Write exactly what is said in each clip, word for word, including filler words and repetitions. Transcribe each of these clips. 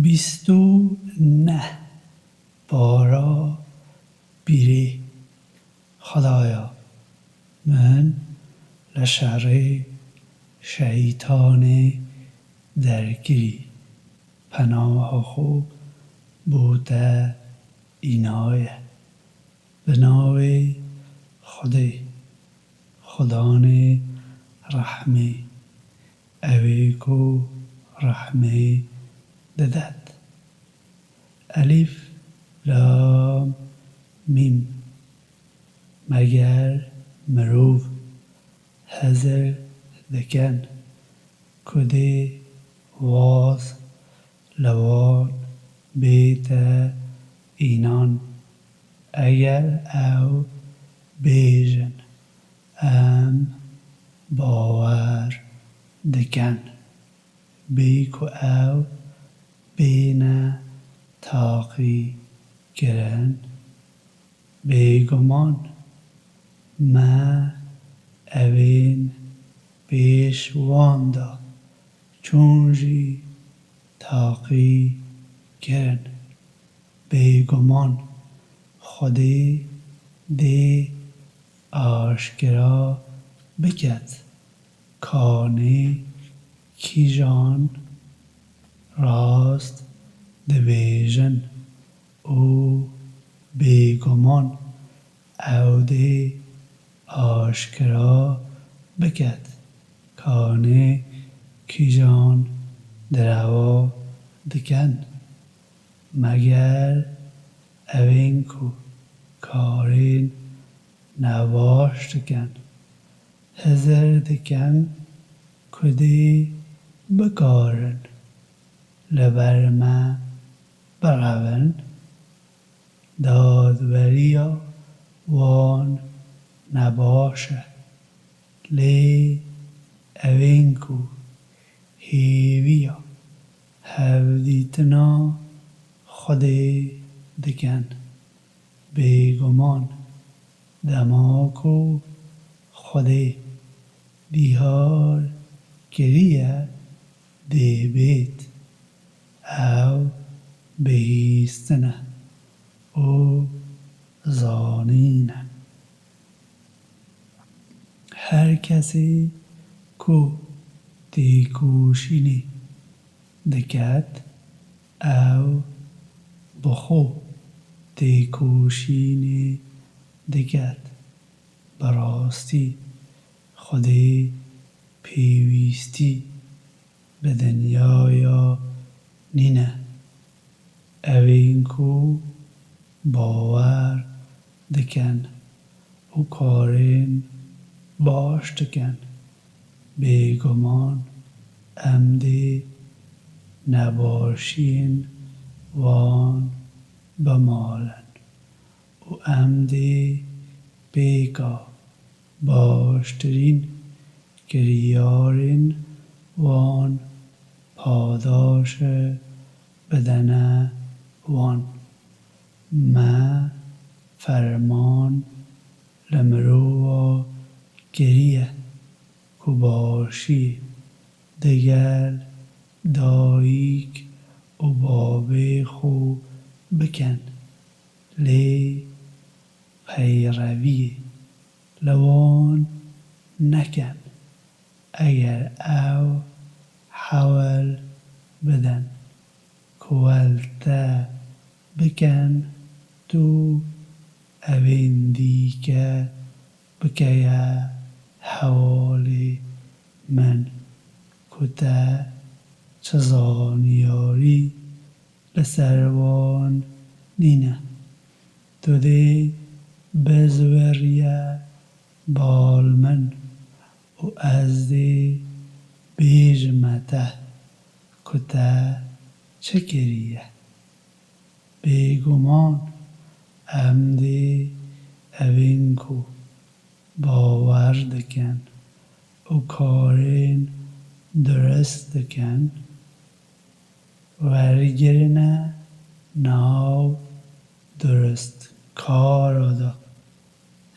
Bîst û neh. Para bîrê. Xwedaya min, li şerê şeytanê derkirî, penaha xwe bo te înaye. Bi navê Xwedê, Xudanê rehmê, ew ê ku rehmê didet. Elîf, lam, mîm. Meger mirov hizir dikin ku dê waz li wan bête înan, eger ew bêjin, em bawer dikin, bê ku ew bêne taqî kirin. Bêguman me evên pêş wan de çûn jî taqî kirin. Bêguman Xwedê dê aşkera biket kanê kîjan rast dibêjin û bêguman ew dê aşkera biket kanê kîjan direwa dikin. Meger evên ku karên nebaş dikin, hizir dikin ku dê bikarin li ber me birevin. Dadweriya wan nebaş e, lê evên ku hêviya hevdîtina Xwedê dikin, bêguman dema ku Xwedê diyar kiriye dê bêt, ew bihîstine û zanîne. Her kesê ku têkoşînê diket, ew bi xwe têkoşînê diket. Bi rastî Xwedê pêwîstî bi dinyaya nîne. Evên ku bawer dikin û karên baş dikin, bêguman em dê nebaşiyên wan bimalin û em dê pêka baştirîn kiryarên wan padaş bidene wan. Me ferman li mirova kiriye ku başî digel dayik û babê xwe bikin, lê peyreviyê li wan nekin. Eger ew hewl bidin ku wel te bikin, tu evên dîke bikeye hevalê min ku te çi zanyarî li ser wan nîne. Tu dê bizweriye bal min û ez dê bêjime te ku te çi kiriye. Bêguman em dê evên ku bawer dikin û karên durist dikin, wergirine nav duristkara de.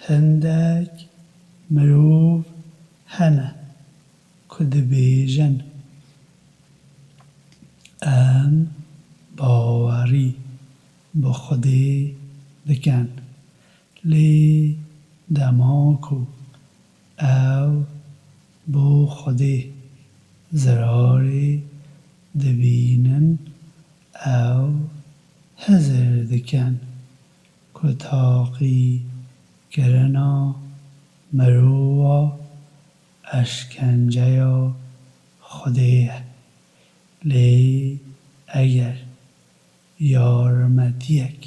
Hindek mirov hene ku dibêjin, em Xwedê dikin. Lê dema ku ew bo Xwedê zirarê dibînin, ew hizir dikin ku taqîkirina mirova eşkenceya Xwedê ye. Lê eger yarmetiyek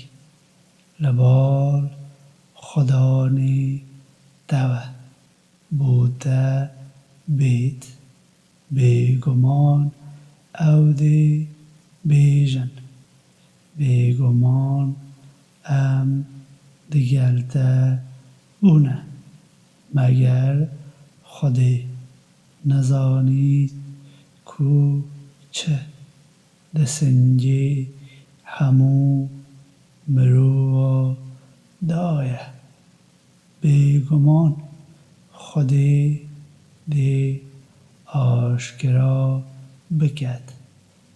li bal Xudanê te ve bo te bêt, bêguman ew dê bêjin, bêguman em digel te bûne, meger Xwedê nizanît ku çi di singê hemû mirova de ye. Bêguman Xwedê dê aşkera biket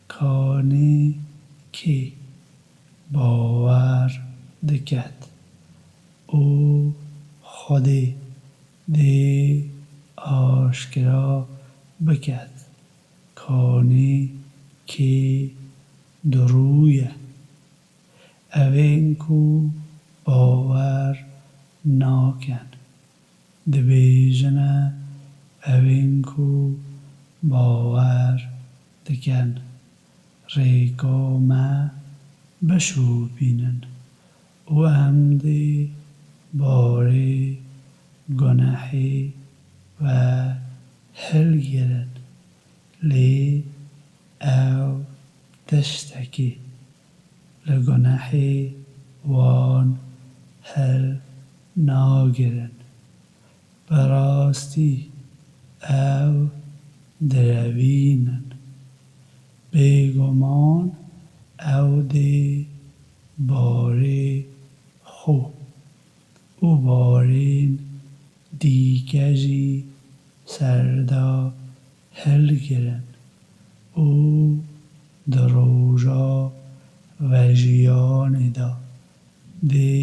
kanî kê bawer diket û Xwedê dê aşkera biket kanî kê dirû ye. Evên ku bawer nakin, dibêjine evên ku bawer dikin, rêka me bişopînin û em dê barê gunehê ve hilgirin. Lê ew tiştekî li gunehê wan hilnagirin. Bi rastî ew direvînin. Bêguman ew dê barê xwe û barên dîke jî ser de hilgirin û di roja vejiyanê de dê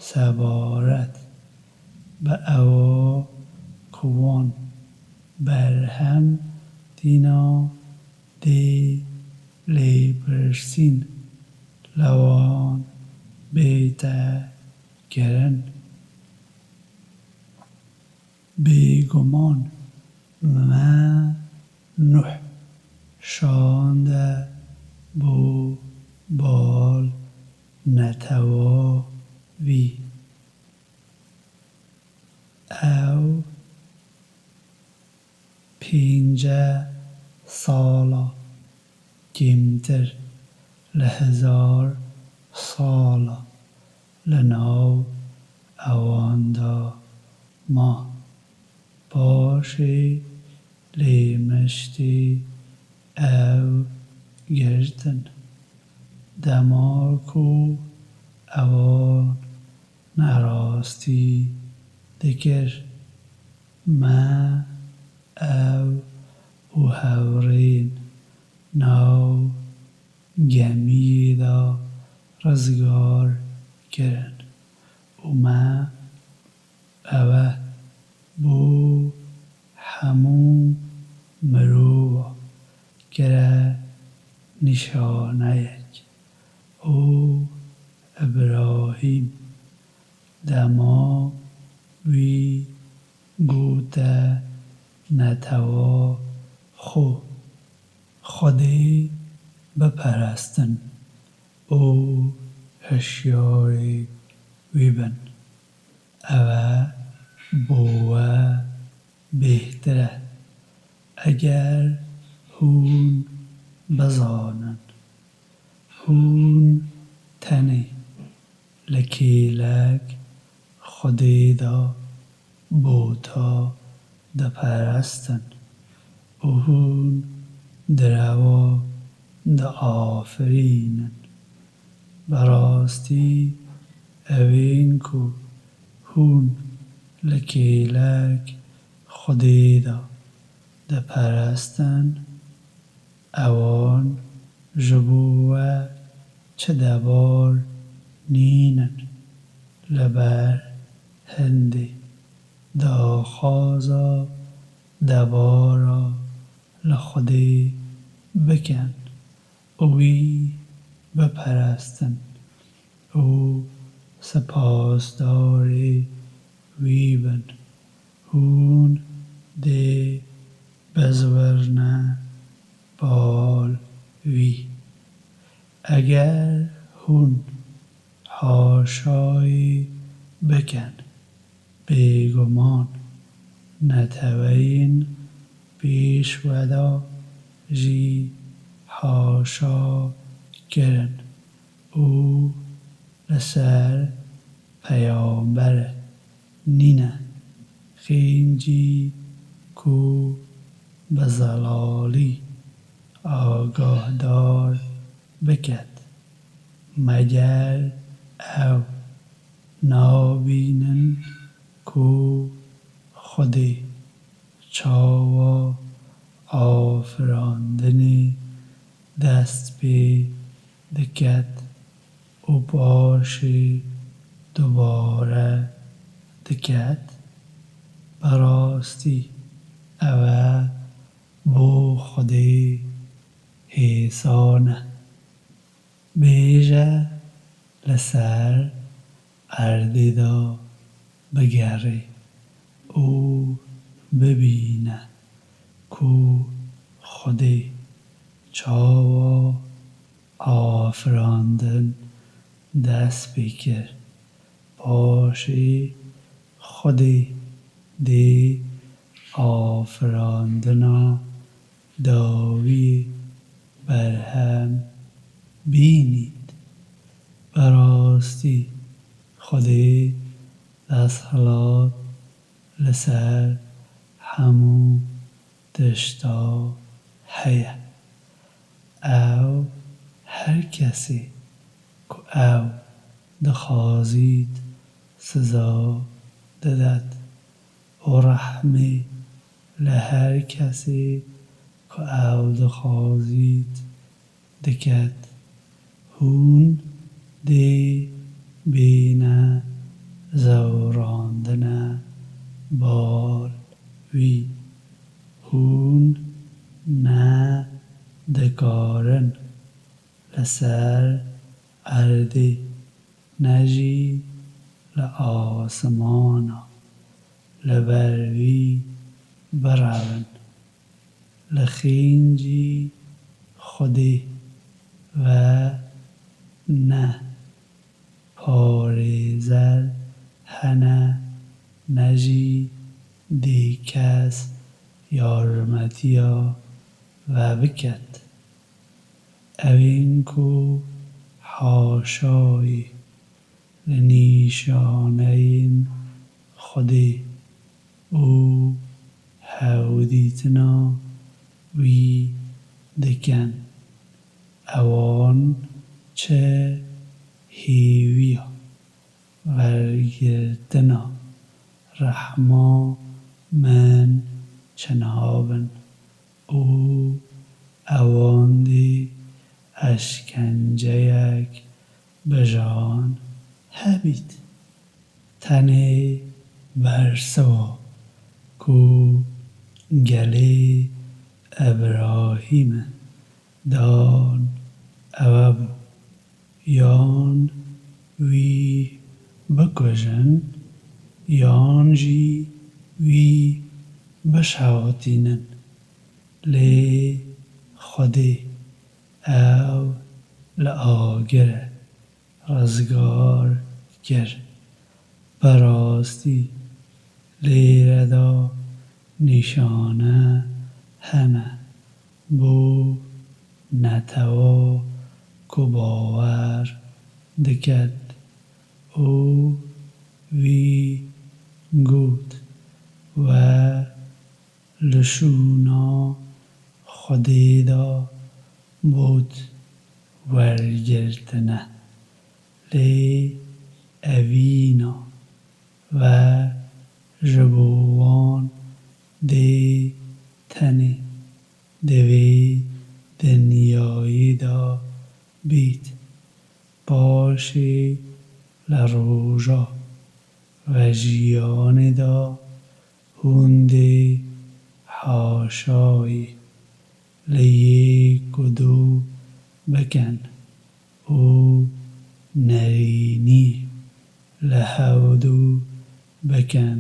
sebaret bi ewa ku wan berhem tîna dê lêpirsîn li wan bête kirin. Bêguman me Nuh şande bo bal netewa wî. Ew pênce sala kêmtir li hezar sala li nav ewan de ma. Paşê lê miştê ew girtin. Dema ku ewan nerastî dikir, me ew û hevrên nav gemiyê de rizgar kirin û me ewe bo hemû mirova kire nîşaneyek û Îbrahîm dema wî gote netewa xwe, Xwedê biperestin û hişyarê wî bin. Ewe bo we bêhtir e. Eger hûn bizanin, hûn tenê li kêlek Xwedê de bota diperestin û hûn direwa diafirînin. Bi rastî evên ku hûn li kêlek Xwedê de diperestin, ewan ji bo we çi debar nînin, li ber hindê daxwaza debara li Xwedê bikin û wî biperestin û spasdarê wî bin. Hûn dê bizivirne bal wî. Eger hûn haşayî bikin, bêguman neteweyên pêş we de jî haşa kirin û li ser peyamberê nîne xêncî ku bi zelalî agahdar biket, meger ew nabînin ku Xwedê çawa afirandinê dest pê diket û paşê dubare diket? Bi rastî ew e bo Xwedê hêsan e. Bêje li ser erdê de bigerê û bibîne ku Xwedê çawa afirandin dest pê kir. Paşê Xwedê dê afirandina dawiyê berhem bînît. Bi rastî Xwedê desthilat li ser hemû tişta heye. Ew her kesê ku ew dixwazît siza didet û rehmê li her kesê ku ew dixwazît diket. Hûn dê bêne zewrandine bal wî. Hûn ne dikarin li ser erdê ne jî li asimana li ber wî birevin. Li xêncî Xwedê ve ne parêzer hene ne jî dê kes yarmetiya we biket. Ewên ku haşayî li nîşaneyên Xwedê û hevdîtina wî dikin, ewan çi hêviya wergirtina rehma min çinabin û ewan dê eşkenceyek bijan hebît. Tenê bersiva ku gelê Îbrahîmê dan ewe bû, yan wî bikujin, yan jî wî bişewitînin. Lê Xwedê ew li agirê rizgar kir. Bi rastî lêre de nîşane hene bo netewa ku bawer diket û wî got, we li şûna Xwedê de bot wergirtine. Lê evîna ve ji bo wan dê tenê di vê dinyayê de bît. Paşê li roja vejiyanê de hûn dê haşayê li yek û du bikin û nerînî li hevdû bikin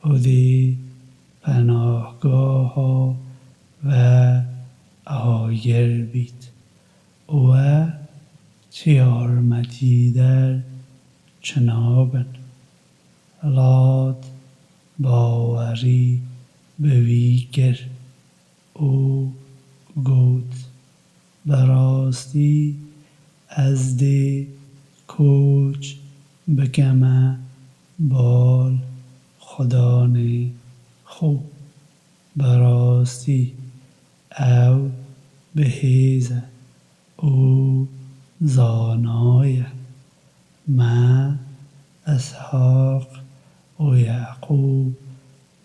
û dê penahgeha ve agir bît û we çi yarmetîder çi nabin. Lat bawerî bi wî kir û got, Bi rastî ez dê koç bikeme bal xudanê xwe. Bi rastî ew bihêz e û zana ye. Me Îshaq û Yaqûb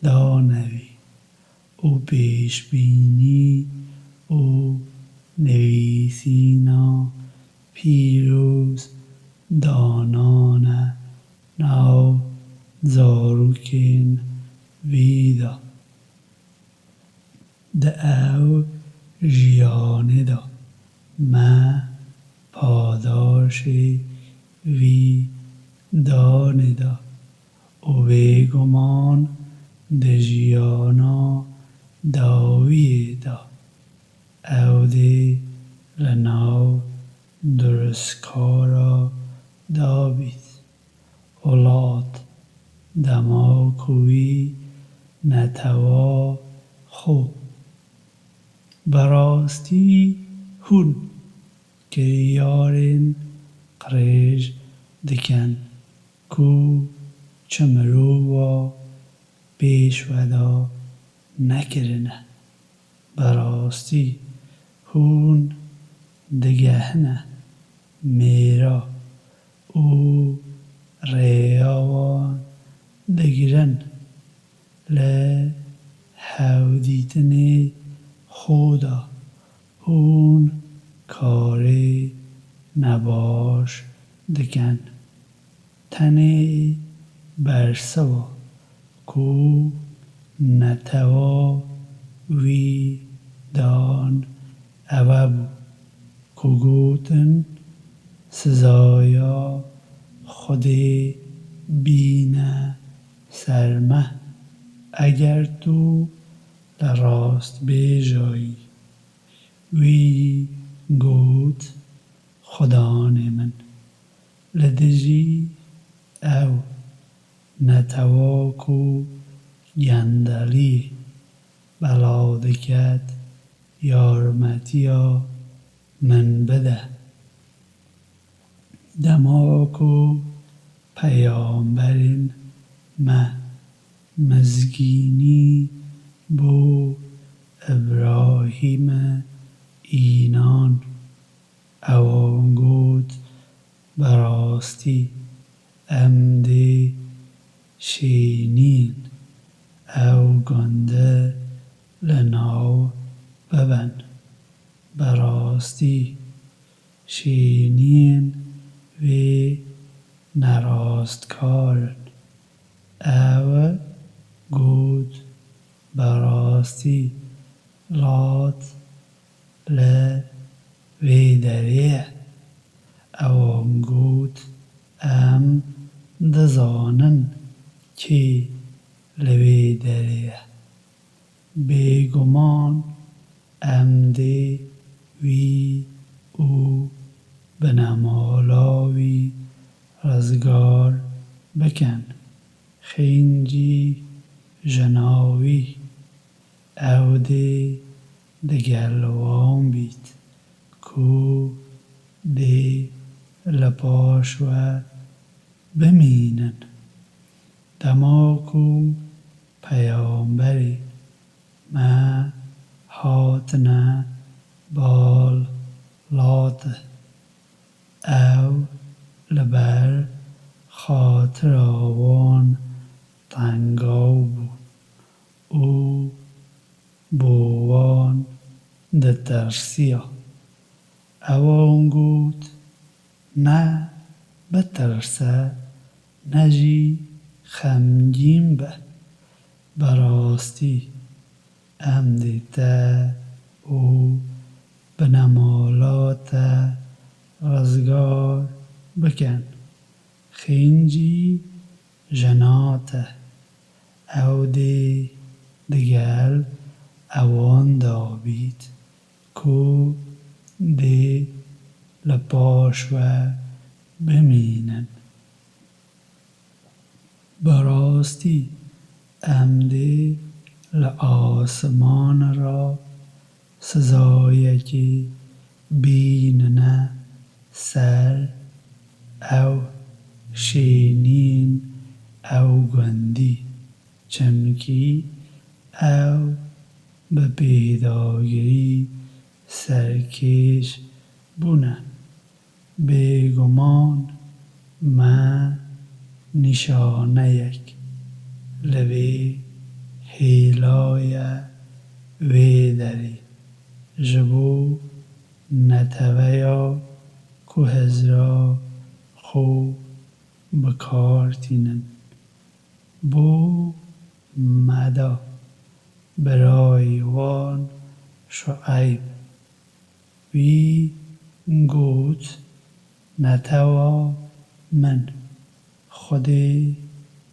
dane wî û pêşbînî û nivîsîna pîroz danane nav zarokên wî de. Di ew jiyanê de me padaşê vî danê da û bêguman di jiyana dawiyê de ew dê li nav durustkara da bît. Û Lat dema ku wî netewa xwe, bi rastî hûn kiryarên qirêj dikin ku çi mirova pêş we de nekirine. Bi rastî hûn digehine mêra û rêya wan digirin. Li hevdîtinê xwe de hûn karê nebaş dikin. Tenê bersiva ku netewa wî dan ewe bû ku gotin, Sizaya Xwedê bîne ser me, eger tu li rastbêjayî. Wî got, Xudanê min, li dijî ew netewa ku gendeliyê belav diket, yarmetiya min bide. Dema ku peyamberên me mizgînî bo Îbrahîme înan, ewan got, Bi rastî em dê şêniyên ew gunde li nav bibin. Bi rastî şêniyên wê nerastkar in. Ew got, Bi rastî Lat li vê derê ye. Ewan got, Em dizanin kê li vê derê ye. Bêguman em dê wî û binemala wî rizgar bikin. Xêncî jina wî, ew dê digel wan bît ku dê li paş we bimînin. Dema ku peyamberê me hatine bal Lat, ew li ber xatira wan tengaw bû û bo wan ditirsiya. Ewan got, Ne bitirse, ne jî xemgîn be. Bi rastî em dê te û binemala te rizgar bikin. Xêncî jina te, ew dê digel ewan de bît ku dê li paş we bimînin. Bi rastî em dê li asiman re sizayekî bînine ser ew şêniyên ew gundî, çimkî ew bi pêdagirî serkêş bûne. Bêguman me nîşaneyek li vê hêlaya wê derê ji bo neteweya ku hizra xwe bi kar tînin. Bo me da birayê wan Şueyb. Wî got, netewa min, Xwedê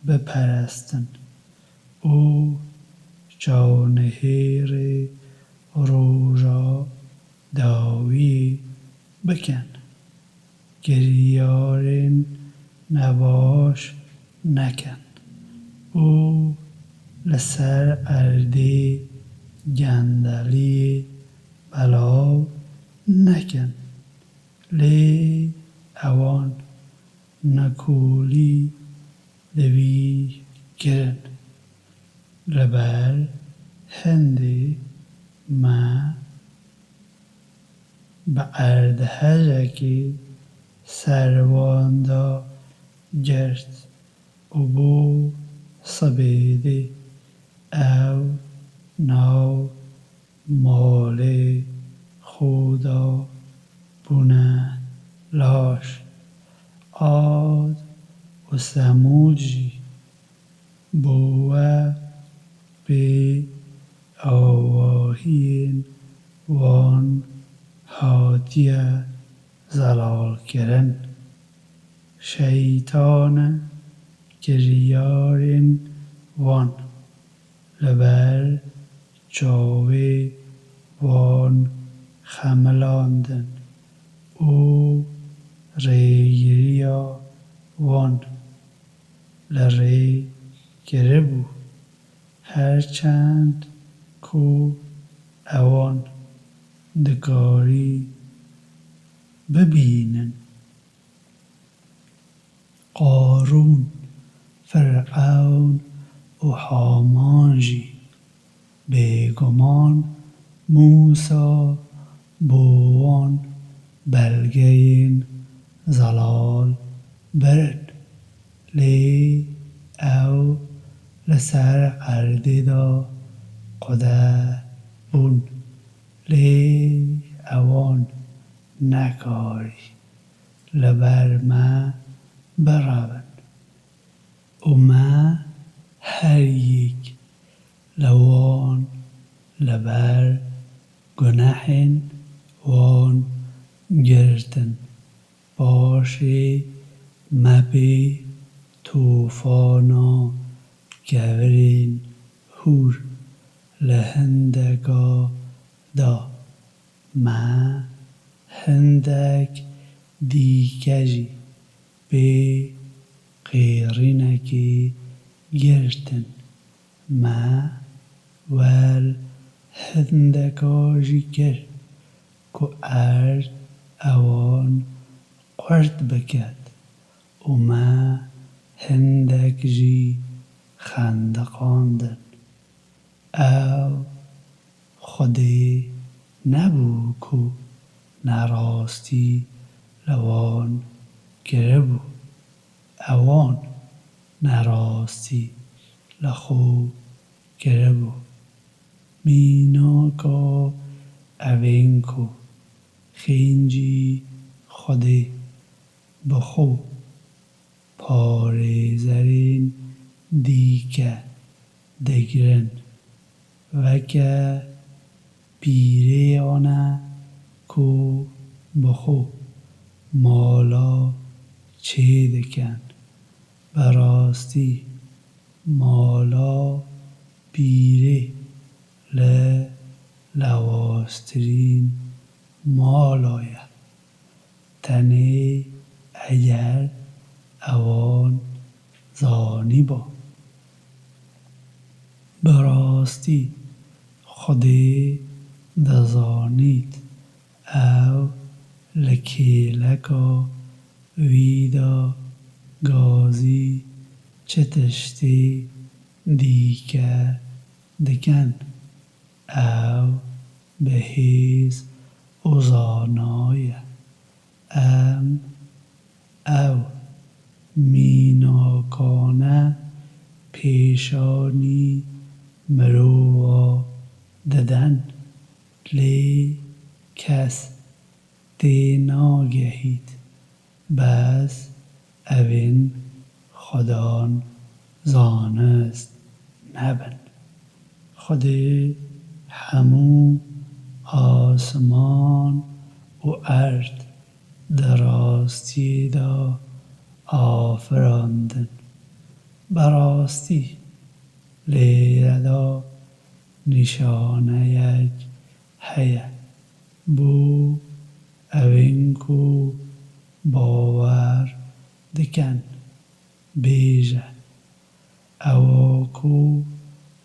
biperestin û çawnihêrê roja dawiyê bikin. Kiryarên nebaş nekin û li ser erdê gendeliyê belav nekin. Lê ewan nekolî li vî kirin. Li ber hindê me bi erdhejekê ser wan de girt û bo sibê dê ew nav malê xwe de bûne laş. Ad û Semûd jî bo we pê avahiyên wan hatiye zelalkirin. Şeytane kiryarên wan li ber çavê wan xemilandin û rêgiriya wan li rê kiribû, her çend ku ewan dikarî bibînin. Qarûn, Firewn û Haman jî bêguman Mûsa bo wan belgeyên zelal birin, lê ew li ser erdê de qude bûn, lê ewan nekarî li ber me birevin û me her yek li wan li ber gunehên wan girtin. Paşê me pê tûfana kevirên hûr li hindeka da. Me hindek dîke jî pê qêrînekê girtin. Me wel hindeka jî kir ku erd ewan qurt biket û me hindek jî xendiqandin. Ew Xwedê nebû ku nerastî li wan kiribû. Ewan nerastî li xwe kiribû. Mînaka evên ku xêncî Xwedê bi xwe parêzerên dîke digirin, weke pîrê ane ku bi xwe mala çêdikin. Bi rastî mala pîrê li lawaztirîn mala ye. Tenê eger ewan zanîba. Bi rastî Xwedê dizanît ew li kêleka wî de gazî çi tiştê dîke dikin. Ew bi hêz û zana ye. Em ew mînakane pêşanî mirova didin, lê kes tênagehît. Bes evên Xudan zanist nebin. Xwedê hemû asman û erd di rastiyê de afirandin. Bi rastî lêre de nîşaneyek heye. Bo ewên ku bawer dikin, bêje, ewa ku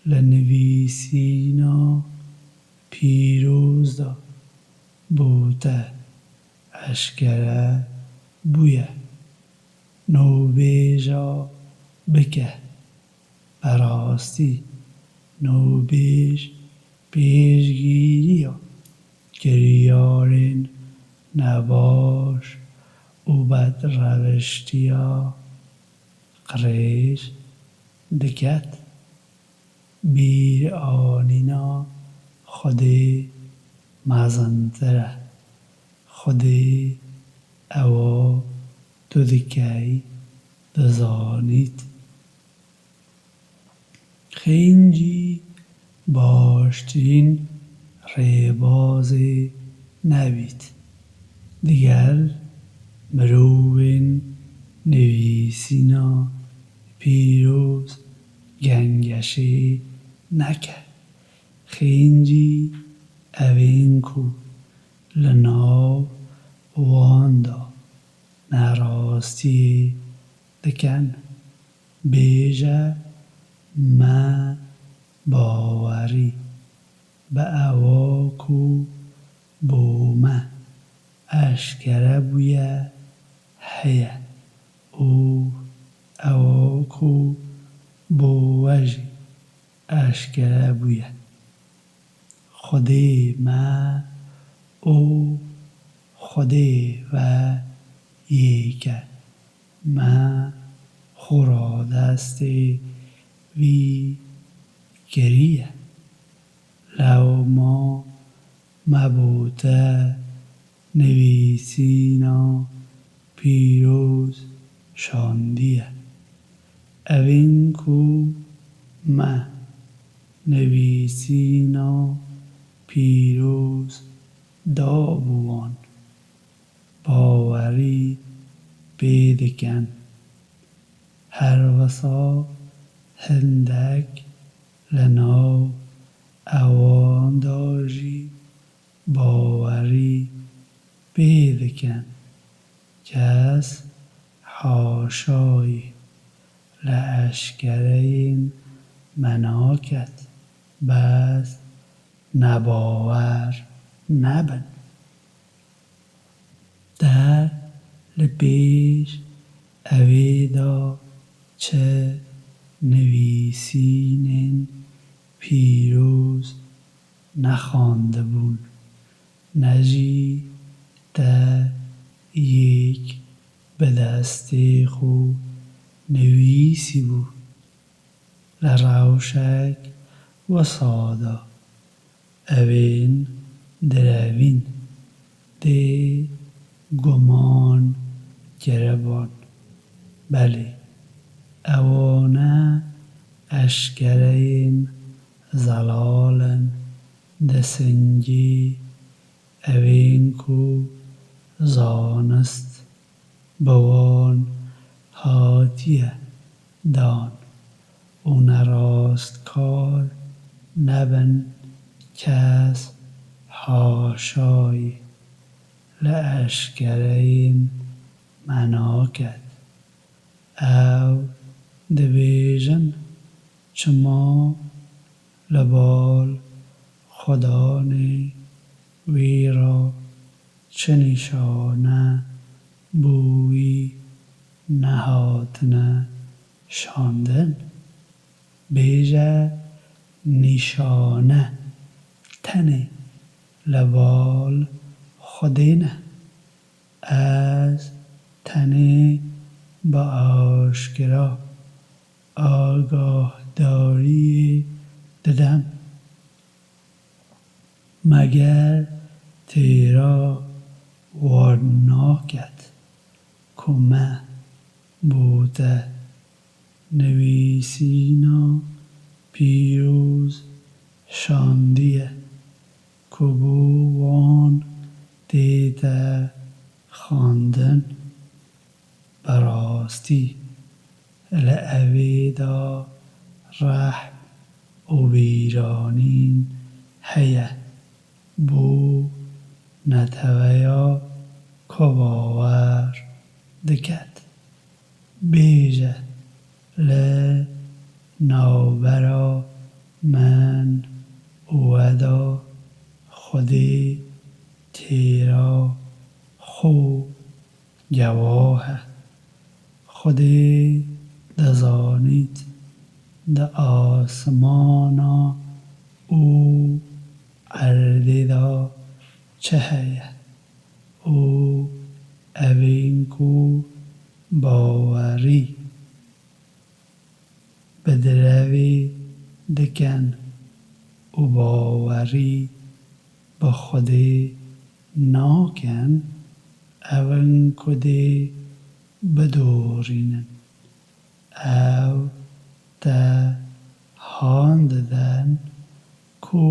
li nivîsîna pîroz de bo te eşkere bûye, nûbêja bike. Bi rastî nûbêj pêşgîriya kiryarên nebaş û bedrewiştiya qirêj diket. Bîranîna Xwedê mezintir e. Xwedê ewa tu dikey dizanît. Xêncî baştirîn rêbazê nebît. Digel mirovên nivîsîna pîroz gengeşê neke. Xêncî evên ku li nav wan de nerastiyê dikin. Bêje me bawerî bi ewa ku bo me eşkere bûye heye û ewa ku bo we jî eşkere bûye. Xwedê me û Xwedê we yek e. Me xwe radestê wî kiriye. Lewma me bo te nivîsîna pîroz şandiye. Evên ku me nivîsîna pîroz dabû wan, bawerî pê dikin. Her wisa hindek li nav ewan de jî bawerî pê dikin. Kes haşayî li eşkereyên me naket, bes nebawer nebin. Te li pêş evê de çi nivîsînên pîroz nexwendibûn, ne jî te yek bi destê xwe nivîsîbû. Li rewşek wisa de evên direvîn dê guman kiribûn. Belê, ewone eşkereyên zelal in, di singî ewên ku zanist bi wan hatiye dan û ne rastkar nebin, kes haşayî li eşkereyên me naket. Ew dibêjin, çima li bal Xudanê wî re çi nîşane bo wî nehatine şandin? Bêje, nîşane tenê li bal Xwedê ne. Ez tenê bi aşkira agahdariyê didim. Meger têra wernaket ku me bo te nivîsîna pîroz şandiye ku bo wan tête xwendin. Bi rastî li ewê de rehm û bîranîn heye bo neteweya ku bawer diket. Bêje, li navbera min û we de Xwedê têra xwe gewah e. Xwedê dizanît di asmana û erdê de çi heye û evên ku bawerî bi direvê dikin û bawerî bi Xwedê nakin, ew in ku dê bidorînin. Ew te han didin ku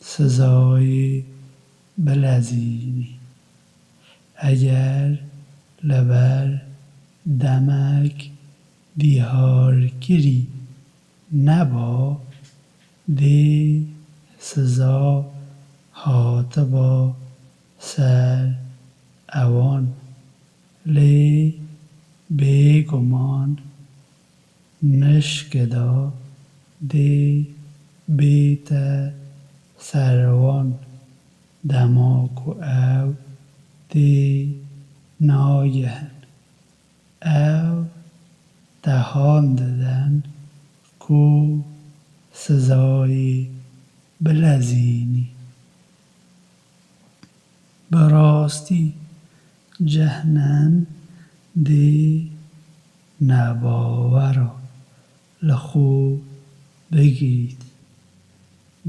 sizayê bilezînî. Eger li ber demek diyarkirî neba, dê siza hatiba ser ewan. Lê bêguman nişkida dê bête ser wan dema ku ew dê nagihin. Ew te han didin ku sizayê bilezînî. Bi rastî cehnem dê nebawera li xwe bigirît.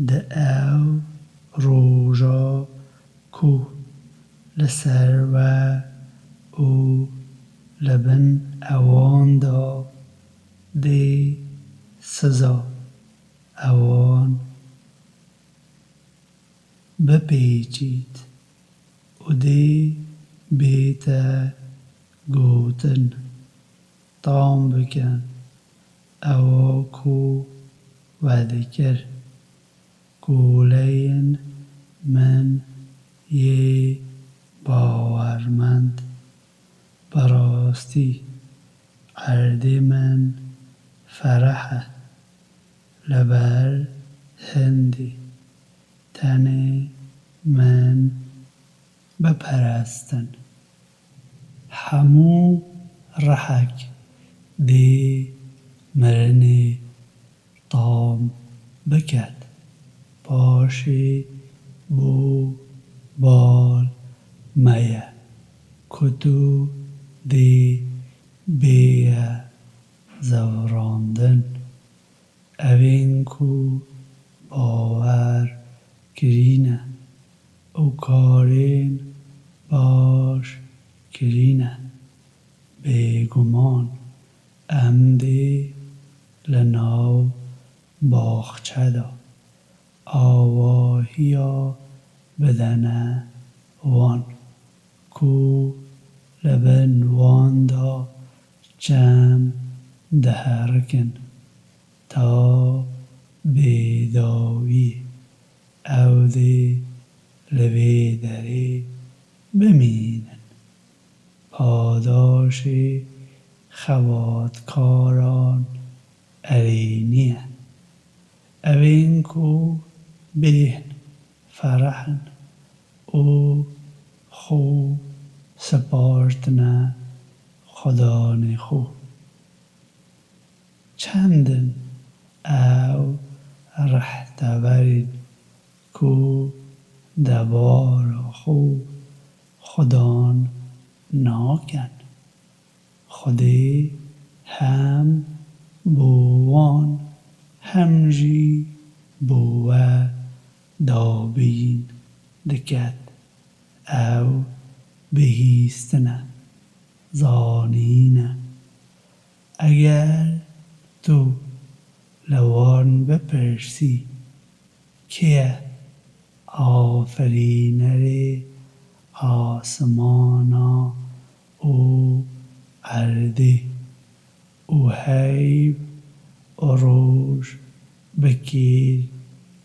Di ew roja ku li ser we û li bin ewan de dê siza ewan bipêçît û dê bête gotin, tam bikin ewa ku we dikir, guleyên min yê bawermend. Bi rastî erdê min fereh e, li ber hindî tenê min biperestin. Hemû rihek dê mirinê tam biket. Paşê bo bal me ye ku tu dê bêye zevrandin. Evên ku bawer kirîne û karên baş kirîne. Bêguman em dê li nav baxçe de awahiya bidene wan ku li bin wan de çem diherikin ta bêdawiyê ew dê li vê derê bimînin. Paşê xebatkaran erênî ye. Evên ku bêhn, ferehn û xwe spartine xudanê xwe. Çend in ew rehteverên ku debara xwe xudan nakin? Xwedê hem bo wan hem jî bo we dabîn diket. Ew bihîstine, zanîne. Eger tu li wan bipirsî, kê ye aferînerê asimana û erdê û heyv û roj bi kêr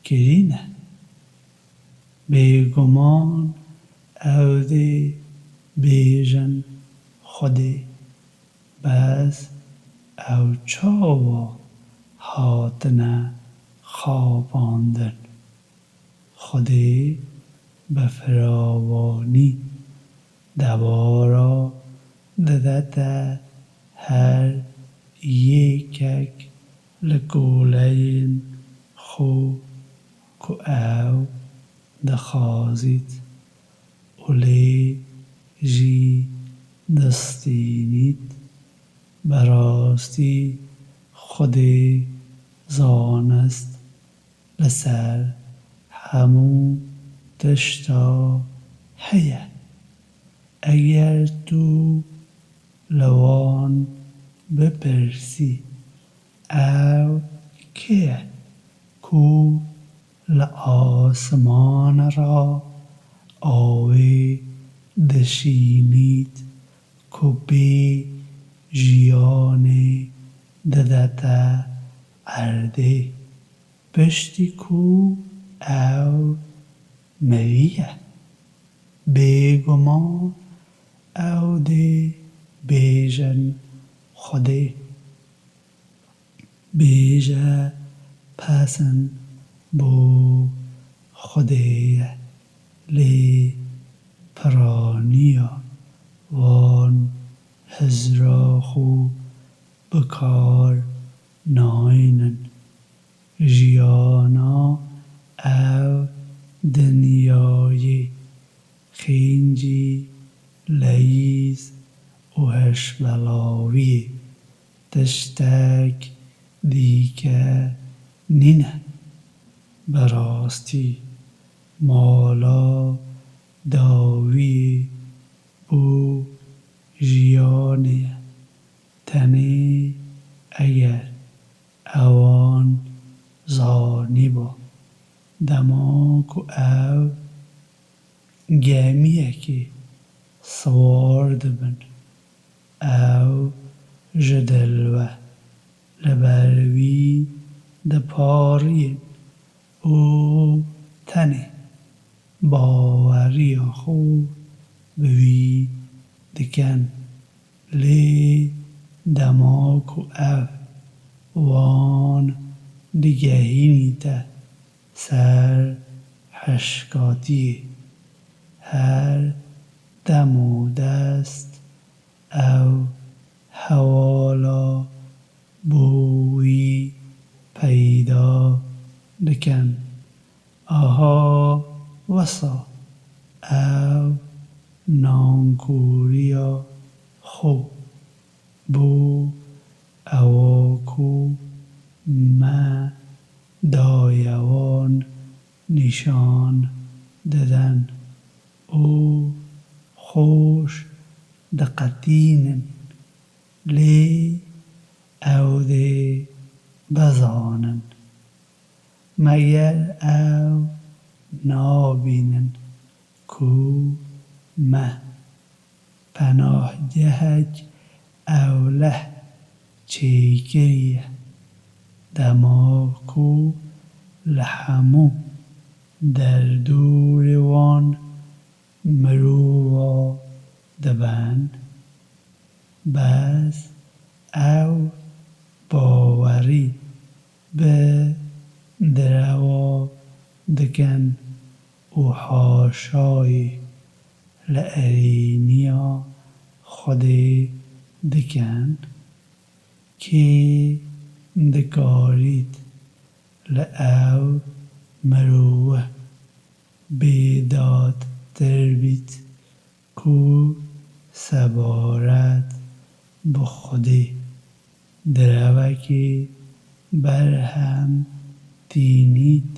kirîne? Bêguman ew dê bêjin Xwedê. Bes ew çawa hatine xapandin? Xwedê bi firawanî debara didete her yekek li koleyên xwe ku ew dixwazît û lê jî distînît. Bi rastî Xwedê zanist li ser hemû tişta heye. Eger tu li wan bipirsî, ew kê ye ku li asiman re awê dişînît ku bê jiyanê didete erdê, piştî ku ew miriye? Bêguman ew dê bêjin Xwedê. Bêje pesin bo Xwedê ye, lê piraniya wan hizra xwe bi kar naynin. Jiyana ev dinyayê xêncî, leyîz û hişbelaviyê, tiştek dîke nîne. Bi rastî mala dawiyê bo jiyanê ye. Tenê eger ewan zanîba dema ku ew gemiyekê siwar dibin, ew ji dil ve li ber wî diparîn û tenê baweriya xwe bi wî dikin. Lê dema ku ev wan digehînîte ser hişkatiyê, her dem û dest ew hewala bo wî peyda dikin. Aha wisa ew nankoriya xwe bo ewa ku me daye wan nîşan didin û xweş diqetînin. Lê ew dê bizanin, meger ew nabînin ku me penahgehek ewleh çêkiriye, dema ku li hemû derdorê wan mirova dibin. Bes ew bawerî bi direwa dikin û haşayî li erêniya Xwedê dikin. Kê dikarît li ew mirove bêdadtir bît ku sebaret bi Xwedê direvekê berhem tînît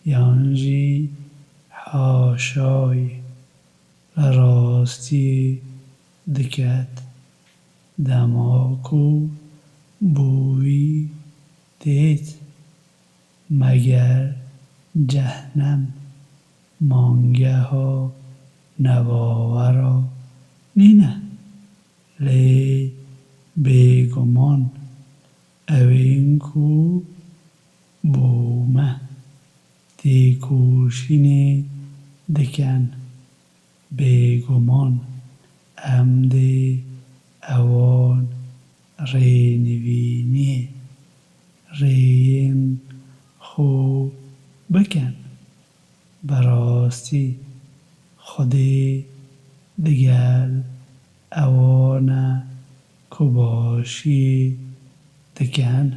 yan jî haşayê li rastiyê diket, dema ku bi wî têt, meger cehnem mangeha nebawera nîne. Lê bêguman ewên ku bo me têkoşînê dikin, bêguman em dê ewan rênivîniyê rêyên xwe bikin. Bi rastî Xwedê digel ewan e ku başiyê dikin.